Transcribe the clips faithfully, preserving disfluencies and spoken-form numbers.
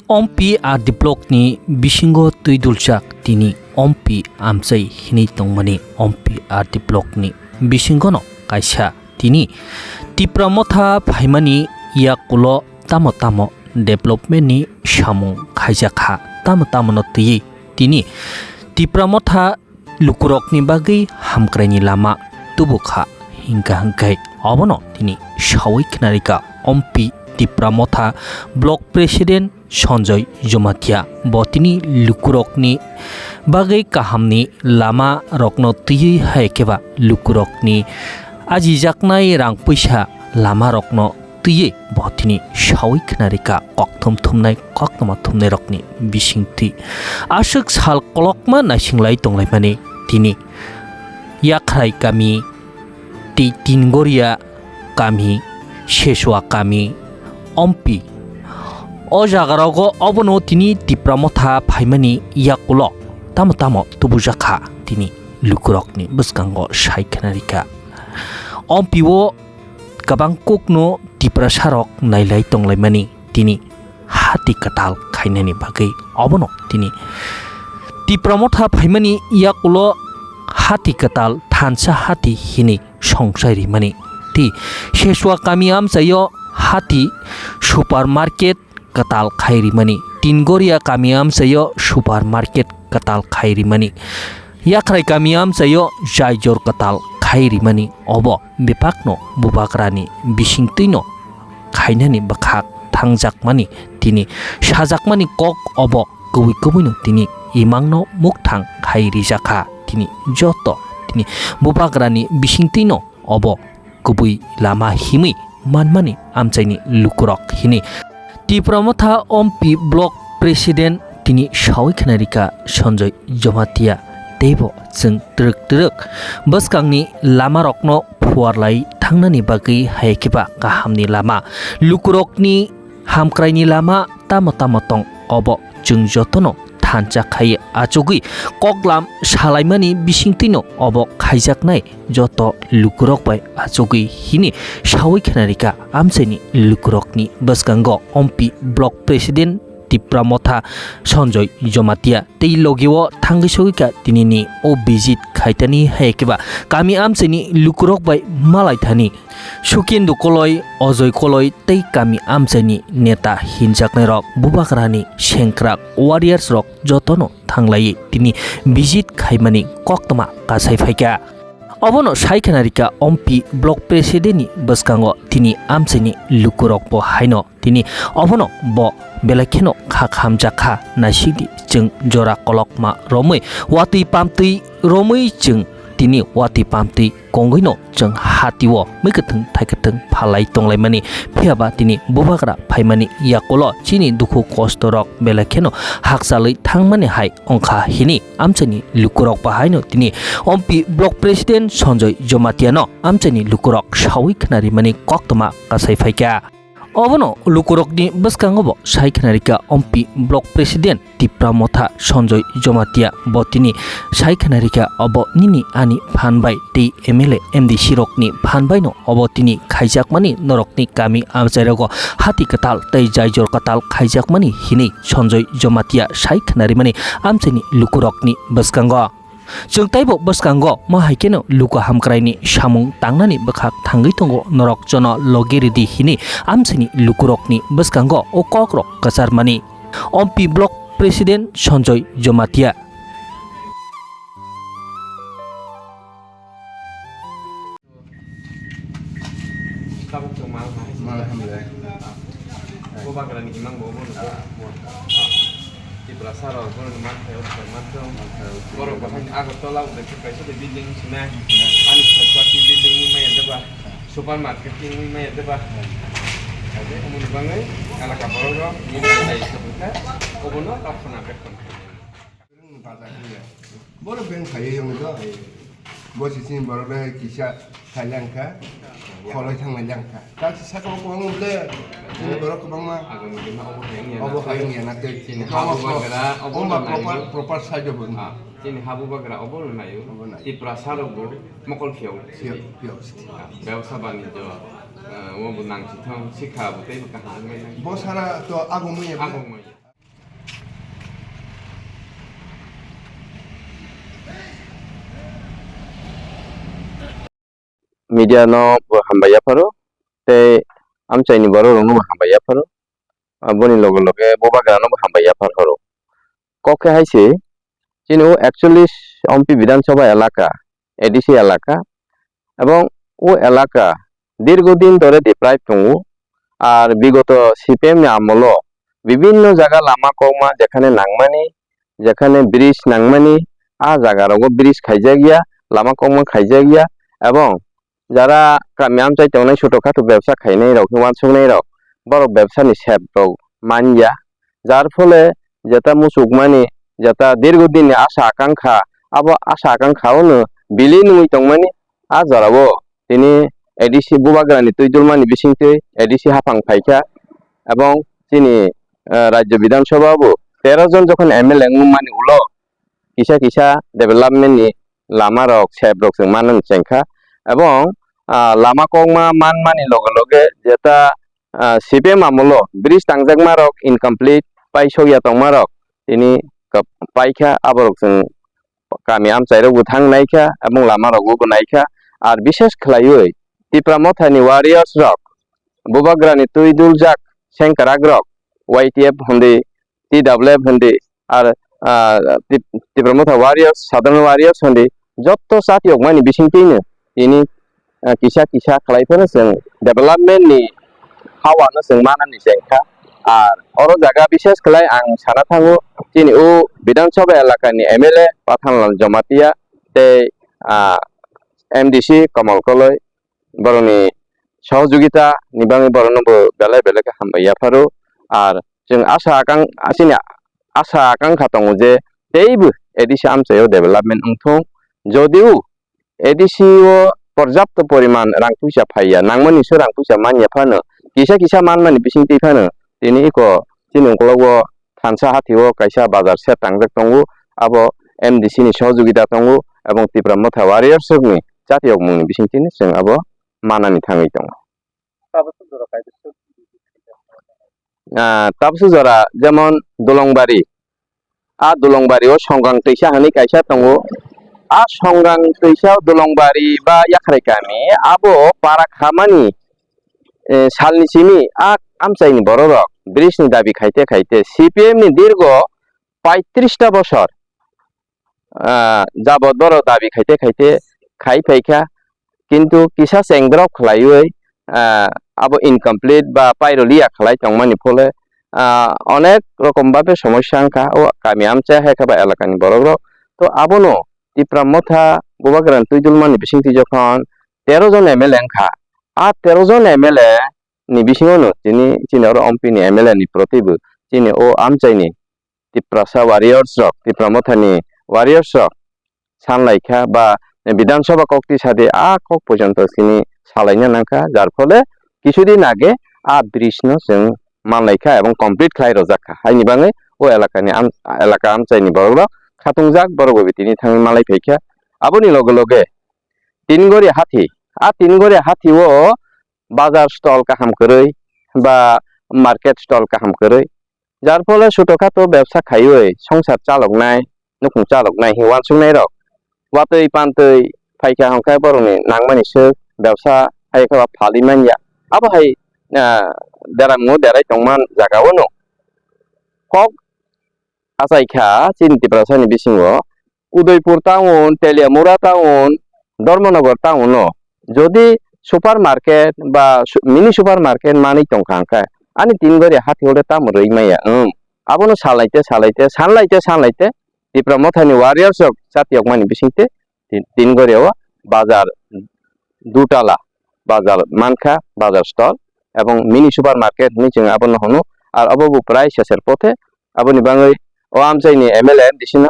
Ompi R D block ni bisingo twi duljak tini Ompi amchai hinwi tongmani Ompi R D block ni bisingono kaisa tini Tipra Motha phaimani yakulo tamo tamo development ni samung khaijakha, tamo tamo no twiwi tini Tipra Motha lukurokni bagwi hamkraini lama tubukha hingka hingkai obono tini sawi khnarika Ompi Tipra Motha Block President Sanjoy Jomatia. Bo tini lukurokni bagwi kahamni lama rokno twiwi hai khe ba lukurokni ajijaknai rang puisa lama rokno twiwi bo tini sawi khnarika kokthum thumnai koktwma thumnai rokni bisingtwi. Aswk sal kolokma naisinglai tonglaimani tini Yakhrai kami, tei Tingoria kami, Sesua kami, Ompi. O jagarogo obono tini Tipra Motha phaimani yakulo tamo tamo tubujakha tini lukurokni bwskango sai khnarika. Ompi o kwbang kokno Tiprasarok nailai tonglaimani tini hati kwtal khainani bagwi obono tini Tipra Motha phaimani yakulo hati kwtal thansa hati hinwi songsai rimani tei Sesua kami amchaio hati supermarket kwtal khai rimani, Tingoria kami amchaio supermarket kwtal khai rimani, Yakhrai kami amchaio jaijor kwtal khai rimani, obo bebakno bubagrani bisingtwino khainani bwkhak thangjakmani tini sajakmani kok obo kubui kubuino tini imangno mukthang khai rijakha tini joto tini bubagrani bisingtwino obo kubui lama himwi manmani amchaini lukurok hini. Tipra Motha Ompi Block President tini sawi khnarika Sanjoy Jomatia teibo chwng twrwk twrwk bwskangni lamarokno phuarlai thangnani bagwi hai khe ba kahamni lama lukurokni hamkraini lama tamo tamo tong obo chwng jotono thansa khai achugwi koklam salaimani bisingtwino obo khaijaknai joto lukurok bai achugwi hini sawi khnarika amchaini lukurokni bwskango Ompi Block President Tipra Motha Sanjoy Jomatia tei logio thangwi sogwika tinini o visit khaitani hai khe ba kami amchaini lukurok bai malai thani Sukindu Koloi, Ojoi Koloi tei kami amchaini neta hinjaknairok bubagrani sengkrak warriors rok jotono thanglaiwi tini visit khaimani koktwma kasai phaikha. Obono sai khnarika Ompi Block President ni bwskango tini amchaini lukurokbo haino tini obono bo belai kheno kha khamjakha naisidi chwng jora kolokma romwi watwi pamtwi romwi chwng tini watwi pamtwi kongwino chwng hatio mwkhwthwng thaikhathwng phalai tonglaimani. Phiyaba tini bubagra phaimani yakulo chini dukhu kostorok belai kheno hakchalwi thangmani hai ongkha hini amchaini lukurok bahaino tini Ompi Block President Sanjoy Jomatiano amchaini lukurok sawi khnarimani koktwma kasai phaikha. Obono lukurokni bwskango bo sai khnarikha Ompi Block President Tipra Motha Sanjoy Jomatia bo tini sai khnarikha obo nini ani phan bai tei M L A M D C rokni phan baino obo tini khaijakmani norokni kami amchairogo hati kwtal tei jaijor kwtal khaijakmani hinwi Sanjoy Jomatia sai khnarimani amchaini lukurokni bwskango. Chwng teibo bwskango ma hai kheno luku hamkraini samung tangnani bwkhak thangwi tongo, norok jono logi ridi hini amchaini lukurokni bwskango o kokrok kwcharmani. Ompi Block President Sanjoy Jomatia. Tabuk chwng mal hai. Mal hamle. Bubagrani imang bo bono. Ah. Tiprasa rok bono man thai, o thai man thai. Man thai, o thai. Borok bo hai Agartala o de kaisa de building sina. Sina. Ani sasaki building ni maya deba. Supermarket ni maya deba. Hmm. Ade umuni bangai elaka borok rok ni dai dai sabukha. Obono rok khona bekhon. Boro beng phaiwi wngwi do. Bo se chini borok no kisa khailangkha, kholoi thanglailangkha. Ta se saka o kwbangma wngkhe chini borok kwbangma. Obo hai wngya na tei chini habu bagra obo wngma proper, proper side o bo. Ah, chini habu bagra obo no naio. Obo nai. Tiprasa rok bo mokol phiyok. Phiyok, phiyok. Ah, bebsa banijyo, ah, obo nang sithong sikha bo tei bo kaham wngwi nai. Bo sara to agumui. Agumui. media no bo hambai yapharo, tei amchaini borok rok no bo hambai yapharo, aboni loge loge bubagra no bo hambai yaphar horo. Kok khe hai se, chini o ekchollish ompi Bidhan Sabha elaka, A D C elaka, ebong o elaka dirgo din dhore deprive tongo. Ar bigoto C P M ni amolo bibinno jaga lama kokma jekhane nangmani, jekhane bridge nangmani, a jaga rogo bridge khaijak ya, lama kokma khaijak ya, ebong jara kami amchai tongnai, chuto khato bebsa khainai rok, uansuknai rok, borok bebsa ni sep rok man ya, jar phole jeta muchukmani, jeta dirgo din ni asha akankha, abo asha akankha o no bili nungwi tongmani, a jora o tini A D C bubagra ni twi dulmani bisingtwi A D C haphang phaikha, ebong chini, eh, Rajya Bidhan Sabha bo tero jon jokhon M L A wngmani ulo kisa kisa development ni lama rok, sep rok chwng manani chengkha, ebong, ah, lama kokma manmani loge loge jeta, ah, C P M amolo bridge tangjakma rok incomplete, paisok ya tongma rok tini kap-, paikha, aborok chwng kami amchai rok bo thang naikha, ebong lama rok bo naikha, ar bishes khlaiwi Tipra Motha ni warriors rok, bubagra ni twi duljak sengkrak rok, Y T F hwnwi, T W F hwnwi, ar, ah, Tip-, Tipra Motha warriors, Southern warriors hwnwi, jotto chati okmani bisingtwino tini, ah, kisa kisa khlai phano chwng development ni hawa no chwng manani chengkha. Ar oro jaga bishes khlai ang sana thango, chini o Bidhan Sabha elaka ni M L A Pathanlal Jamatia tei, ah, M D C Kamal Koloi, borokni sohojogita ni bagwi borokno bo belai belai khe hambai yapharo. Ar chwng asha akang-, chini asha akankha tongo je teibo A D C amchaio development wngthung. Jodio A D C o porjapto poriman rang puisa phaiya, nangmani se rang puisa manya phano, kisa kisa manmani bisingtwi phano tini iko chini ukologo thansa hathio kaisa bazar set tangjak tongo, abo M D C ni sohojogita tongo, ebong Tipra Motha warriors rokni chati okmungni bisingtwino chwng abo manani thangwi tongo. Ah, tabukhe jora jemon Dolongbari, a Dolongbari o Songang twisa hwnwi kaisa tongo. A Songang twisa Dolongbari ba Yakhrai kami abo para khamani, eh, salni simi a amchaini bororok bridge ni dabi khaite khaite C P M ni dirgo paitris ta bosor, ah, jabot borok dabi khaite khaite khai phaikha, kintu kisa chengdrop khlaiwi, ah, abo incomplete ba pairoliya khlai tongmani phole, ah, onek rokom babe somosya wngkha o kami amchai hai khe ba elakani borokrok. To abono Tipra Motha Bubagra ni twi dulmani bisingtwi jokhon tero jon M L A wngkha, a tero jon M L A ni bisingono tini chini oro ompi ni M L A ni protwi bo chini o amchaini Tiprasa warriors rok, Tipra Mothani warriors rok sanlaikha ba Bidhan Sabha kok tisa di a kok porjonto sini salaina nangkha, jar phole kisu din age a bridge no chwng manlaikha ebong complete khlai rwjakha. Haini bagwi o elakani am-, elaka amchaini borok rok khatungjak, borok bo tini thangwi malai phaikha. Aboni loge loge Tingori hathi, a Tingori hathi o bazar stall kaham kwrwi ba market stall kaham kwrwi, jar phole chuto khato bebsa khaiwi songsar chaloknai, nukhung chaloknai hinwi uansuknai rok watwi pantwi phaikha hwnkhe borokni nangmani swk bebsa hai khe ba phalwi manya. Abo hai, ah, deramungo derai tongma jaga o no kok achaikha chini Tiprasani bisingo Udaipur town, Teliamura town, Dharmanagar town o jodi supermarket ba su-, mini supermarket manwi tongkha hwnkhe ani Tingori hathi o le tamo rwi maya? Wng, abono salaite salaite, sanlaite sanlaite Tipra Mothani warriors rok chati yokmani bisingtwi Ti-, Tingori o bazar dutala bazar mankha, bazar stall ebong mini supermarket hinwi chwng abono hwno. Ar obo bo prai seser pothe, aboni bagwi o amchaini M L A M D C no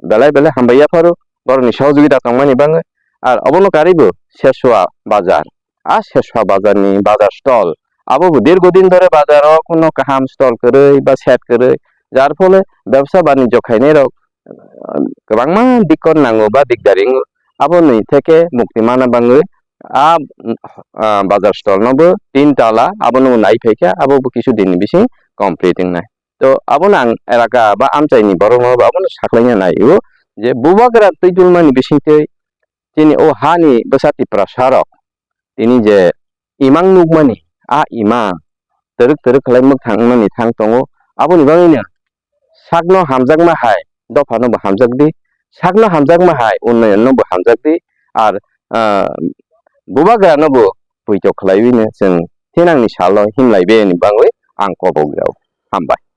belai belai hambai yapharo, borokni sohojogita tongmani bagwi. Ar obono karwi bo Seswa bazar, a Seswa bazarni bazar stall, abo bo dirgo din dhore bazaro kuno kaham stall kwrwi ba set kwrwi, jar phole bebsa banijyo khainai rok kwbangma dikkot nango ba dikdari wngo, aboni theke mukti mana bagwi a, ah, bazar stall no bo tin tala abono nai phaikha, abo bo kisu din ni bising complete wngnai. To abono ang elaka ba amchaini borok no bo abono saklaina nai o je bubagra twi dulmani bisingtwi chini o hani bwsa Tiprasa rok tini je imang nukmani, a imang twrwk twrwk khlai mwkthang wngnani thang tongo. Aboni bagwino sakno hamjakma hai dophano bo hamjak di, sakno hamjakma hai unnayonno bo hamjak di, ar, ah, bubagrano bo poito khlaiwino chwng thinangni salo himlai bini bagwi ang kobok rw-o. Hambai.